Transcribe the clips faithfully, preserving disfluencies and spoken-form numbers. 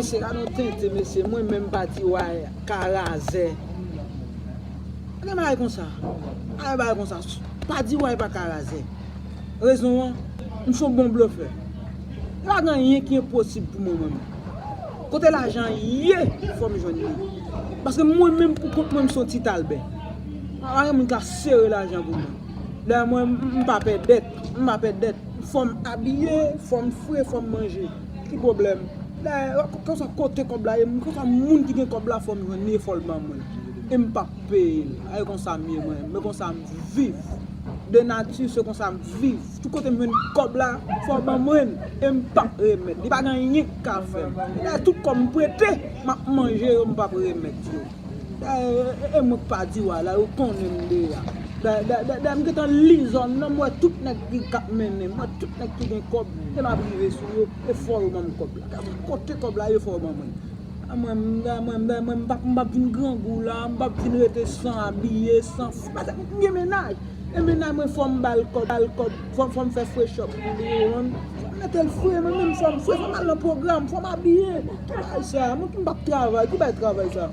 Mesye, gade yon tenten, mesye. Mwen menm, Padi Way ka razè. Gade bagay konsa. Gade bagay konsa. Padi Way pa ka razè. Rezon an, m se yon bon blofè. Pa gen anyen ki enposib pou mwen, mwen menm. Kote lajan ye, fò m jwenn li. Paske mwen menm, pou kont mwen, m se yon ti talbè. Pa gen moun ka sere lajan pou mwen. Dayè mwen, m, m pa pè dèt. M pa pè dèt. Fò m abiye, fò m fre, fò m manje. Ki pwoblèm? Dayè, konsa kote kòb la ye, konsa moun ki gen kòb la, fò m jwenn li, fò l ban mwen. E m p ap peye l. A, e konsa m ye mwen. Men konsa m viv. De nati, se konsa m viv. Tout kote m jwenn kòb la, fò ban mwen l. E m p ap remèt. Li pa gen anyen k ka fè m. Dayè, tout kòb m prete, m ap manje yo, m p ap remèt yo. Dayè, e, e mwen k pa di wa la, yo konnen m deja. Dayè, dayè, dayè, dayè, m gentan li zòn nan, m wè tout nèg ki k ap mennen, m wè tout nèg ki gen kòb, e m ap rive sou yo, e fò yo ban m kòb la. Kote kòb la ye, fò yo ban mwen. A mwen, m, a mwen, m, mwen, m p ap, m p ap vin grangou la, m p ap vin rete san abiye, san f-, paske m gen mennaj. E mennaj mwen fò m ba l kòb, ba l kòb, fò, fò m fè fresh up pou li, ou konprann? Fò m mete l fre, mwen menm fò m fre, fò m al nan pwogram, fò m abiye. Ki bagay sa? Mwen ki m p ap travay, ki bagay travay sa?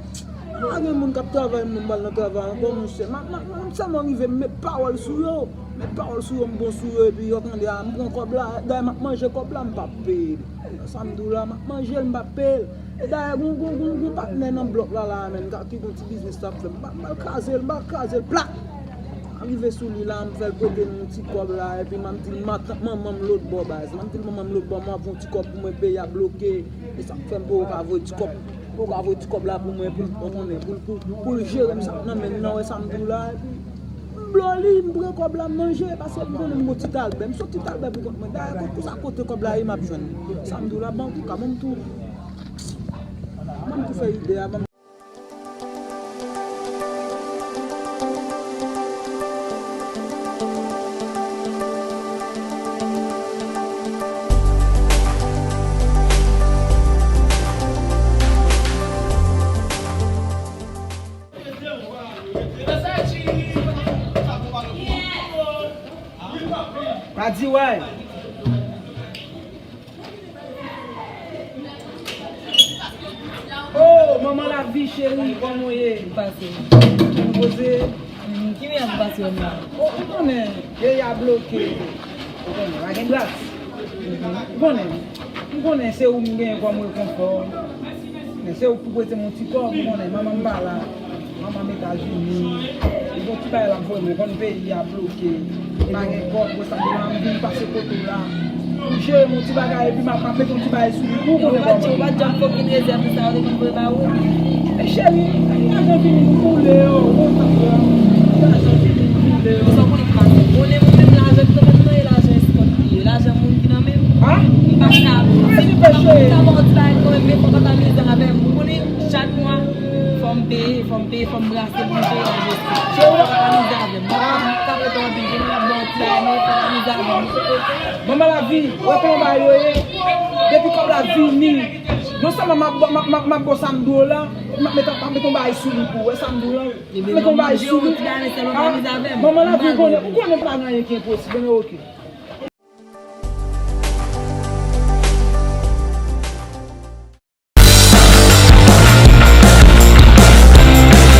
Pa gen moun k ap travay, mwen m pral nan travay ankò, monchè. M ap, m ap, m ap sèlman rive m met pawòl sou yo, met pawòl sou yo, m bon sou yo, epi yo tande, a, m pran kòb la, dayè m ap manje kòb la, m p ap peye l. Sa m di w la, m ap manje l, m p ap peye l. E dayè, gon, gon, gon, gon patnè nan blòk la, la menm, ki gon ti biznis l ap fè. M pa, m pral kraze l, m pral kraze l plat. M rive sou li la, m fè l prete m yon ti kòb la, epi m ap di l, matant, manman m lòt bò, baz. M ap di l, manman m lòt bò, m ap voye yon ti kòb pou mwen, peyi a bloke. E sa k fè m poko ka voye ti kòb, poko ka voye ti kòb la pou mwen, pou l, ou konnen, pou l, pou, pou l jere m sa k nan men l nan, wè sa m di w la, epi m blo li, m pran kòb la, m manje, paske m konnen m gon ti talbè, m se yon ti talbè pou kont mwen. Dayè, kòb konsa kote kòb la ye, m ap jwenn li. Sa m di w la, ban m tou, ka ban m tou. Ban m tou fè ide a, ban m Padi Way. Oh, manman Lavi cheri, kòman w ye? Pase. Kòman w poze? Hmm, ki mwen ap pase w la? Oh, ou konnen, peyi a bloke. Ou konnen, pa gen gras. Ou konnen, ou konnen se ou m gen kòm rekonfò. Men se ou k pou prete m yon ti kòb, ou konnen, manman m pa la. Manman m Etazini. Li gon ti bagay l ap voye m, ou konn peyi a bloke. Pa gen kòb, wè sa m vin pase kote w la. Ou jere m yon ti bagay, epi m ap, m ap mete yon ti bagay sou li pou ou konnen kòman. Ou pa t janm fè okenn rezèv de sa yo te konn voye ba ou? Men cheri, lajan vini m boule yo, ou konn sa m di w. Lajan vini m boule yo. Sa w konnen k pase? Konnen mwen menm lajan ki tonbe nan men lajan eskòt li ye, lajan moun ki nan men m. Ah? M pa ka. Mèsi, cheri. Si m ta ba w ti bagay kanmenm, men fò w pa t amize avè m. Ou konnen chak mwa, fò m peye, fò m peye, fò m brase pou m peye lajan eskòt. Cheri, ou pa t amize avè m. Mwen pa ka rete anpil, gen moun ap ba w ti bagay, men fò w amize avè m. Manman Lavi, wè kòman bagay yo ye. Depi kòb la vini, non sèlman m ap, m ap, m ap, m ap ba w sa m di w la, m ap mete, m ap mete yon bagay sou li pou ou, wè sa m di w la. M ap mete yon bagay sou li. Ah, manman Lavi, ou konnen, ou konnen pa gen anyen ki enposib, men oke.